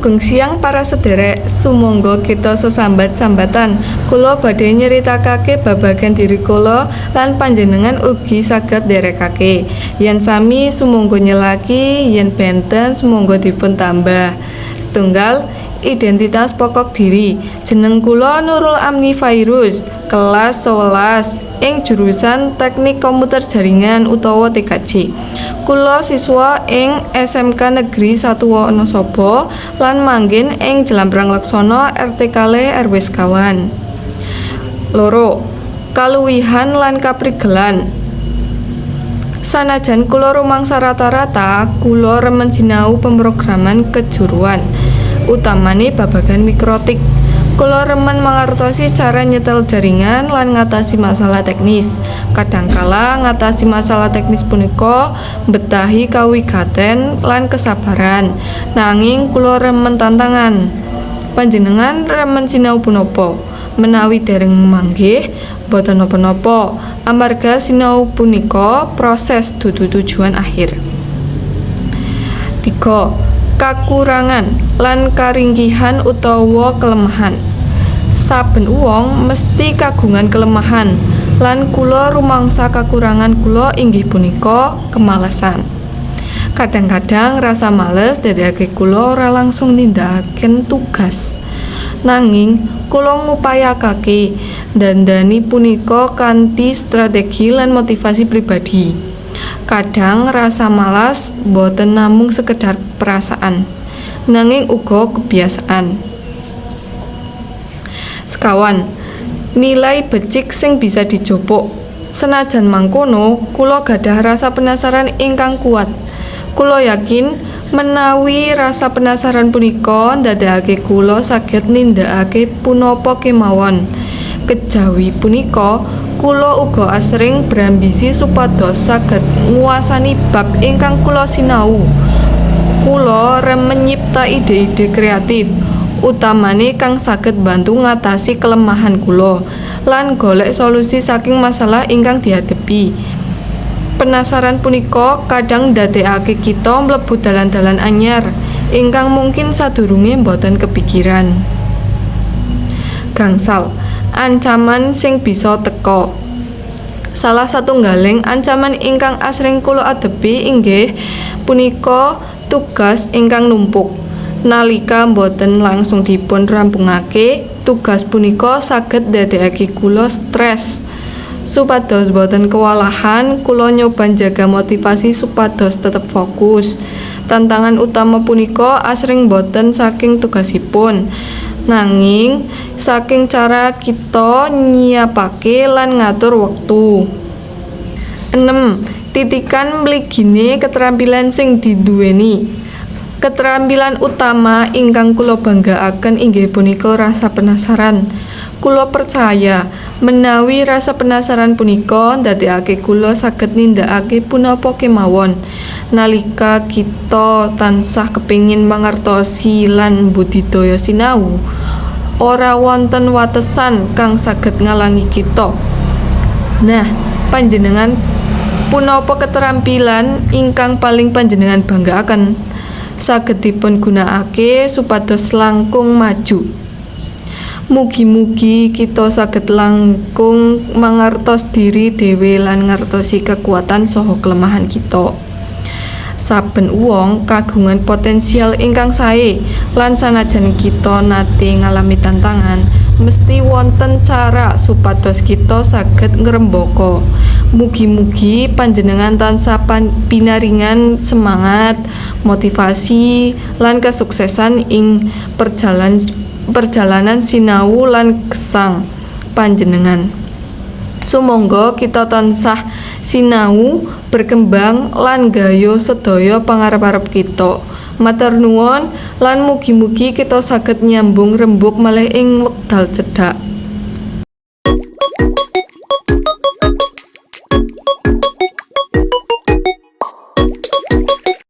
Sugeng siang para sederek, sumangga kita sesambat-sambatan. Kula badhe nyeritakake babagan diri kula lan panjenengan ugi saged nderekake. Yen sami sumangga nyelaki, yen benten sumangga dipun tambah. Setunggal, identitas pokok diri. Jeneng kula Nurul Amni Fairuz, kelas 11 ing jurusan Teknik Komputer Jaringan utawa TKJ. Kula siswa ing SMK Negeri 1 Wonosobo lan manggen ing Jlamprang Laksono RT 2 RW 9. 2. Kaluwihan lan kaprigelan. Sanajan kula rumangsa rata-rata, kula remen sinau pemrograman kejuruan, utamane babagan mikrotik. Kula remen mangertosi cara nyetel jaringan lan ngatasi masalah teknis. Kadangkala ngatasi masalah teknis punika mbetahi kawigaten lan kesabaran. Nanging kula remen tantangan. Panjenengan remen sinau punapa? Menawi dereng manggih, boten napa-napa, amarga sinau punika proses, dudu tujuan akhir. 3. Kakurangan lan karingkihan utawa kelemahan. Saben wong mesti kagungan kelemahan lan kula rumangsa kakurangan kula inggih punika kemalesan. Kadang-kadang rasa males ndadekake kula ora langsung nindakaken tugas. Nanging kula ngupayakake ndandani punika kanthi strategi lan motivasi pribadi. Kadang rasa malas boten namung sekedar perasaan, nanging uga kebiasaan. 5. Nilai becik sing bisa dijupuk. Senajan mangkono, kula gadah rasa penasaran ingkang kuat. Kula yakin menawi rasa penasaran punika ndadekake kula saged nindakake punapa kemawon. Kejawi punika, kula uga asring berambisi supados saged nguwasani bab ingkang kula sinau. Kula remen nyipta ide-ide kreatif, utamane kang saged mbantu ngatasi kelemahan kula lan golek solusi saking masalah ingkang diadepi. Penasaran punika kadang ndadekake kita mlebu dalan-dalan anyar ingkang mungkin sadurunge boten kepikiran. 5. Ancaman sing bisa teka. Salah satunggaling ancaman ingkang asring kula adepi inggih punika tugas ingkang numpuk. Nalika boten langsung dipun rampungake, tugas punika saged ndadekake kula stres. Supados boten kewalahan, kula nyoba njaga motivasi supados tetep fokus. Tantangan utama punika asring boten saking tugasipun, nanging saking cara kita nyiapake lan ngatur wektu. 6. Titikan mligine keterampilan sing diduweni. Keterampilan utama ingkang kula banggaaken inggih punika rasa penasaran. Kula percaya menawi rasa penasaran punika ndadekake kula saged nindakake punapa kemawon. Nalika kita tansah kepingin mangertosi lan mbudidaya sinau, ora wonten watesan kang saged ngalangi kita. Nah, panjenengan punapa keterampilan ingkang paling panjenengan banggaaken? Saged dipun gunakake supados langkung maju. Mugi-mugi kita saged langkung mangertos diri dhewe lan ngertosi kekuatan saha kelemahan kita. Saben wong kagungan potensial ingkang sae lan sanajan kita nate ngalami tantangan, mesti wonten cara supados kita saged ngrembaka. Mugi-mugi panjenengan tansah pinaringan semangat, motivasi, lan kesuksesan ing perjalanan sinau lan gesang panjenengan. Sumangga kita tansah sinau, berkembang lan nggayuh sedaya pangarep-arep kita. Matur nuwun lan mugi-mugi kita saged nyambung rembug malih ing wekdal cedhak.